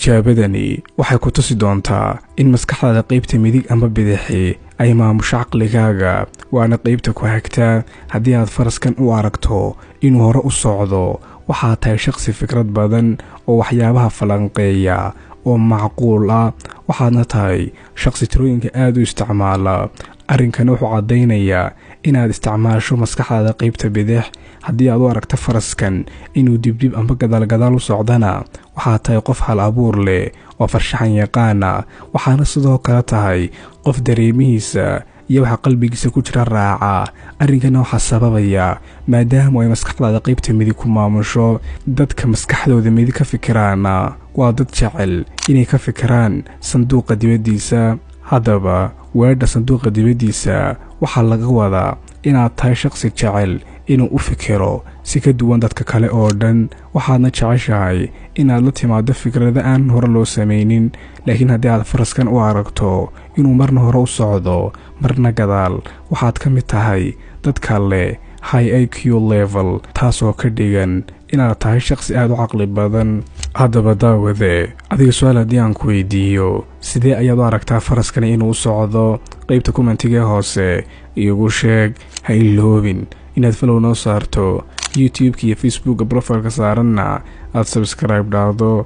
Tijaabadani waxay ku tusi doontaa in maskaxdaada qaybta midig ama bidixi ay maamusho caqligaaga, waana qaybta ku hagtaa. Haddii aad faraskan u aragto inuu hore u socdo, waxaad tahay shaqsi fikrad badan oo waxyaabaha falanqeeya oo macquul ah, waxaadna tahay shaqsi tirooyinka aada u isticmaala. Arrinkana wuxuu caddaynayaa inaad isticmaasho maskaxdaada qaybta bidix. Haddii aad u aragto faraskan inuu dibdib amba gadaalgadaal u socdana, waxaad tahay qof hal abuur leh oo farshaxan yaqaana, waxaana sidoo kale tahay qof dareemihiisa iyo waxa qalbigiisa ku jira raaca. Arrinkana waxaa sababaya maadaama ay maskaxdaada qaybta midig ku maamusho. Dadka maskaxdooda midig ka fikiraana waa dad jecel inay ka fikiraan sanduuqa dibaddiisa. Haddaba, weedha "sanduuqa dibaddiisa" waxaa laga wadaa inaad tahay shaqsi jecel inuu u fikiro si ka duwan dadka kale oo dhan, waxaadna jeceshahay inaad la timaado fikrado aan hore loo samaynin. Laakiin haddii aad faraskan u aragto inuu marna hore u socdo, marna gadaal, waxaad ka mid tahay dadka leh high IQ level, taasoo ka dhigan inaad tahay shaqsi aada u caqli badan. Haddaba daawade, adiga su-aal haddii aan ku weydiiyo, sidee ayaad u aragtaa faraskani inuu u socdo? Qaybta commentiga hoose iigu sheeg. Ha iloobin inaad follow noo saarto YouTube-ka iyo Facebooka profileka saaranna aada subscribe dhahdo.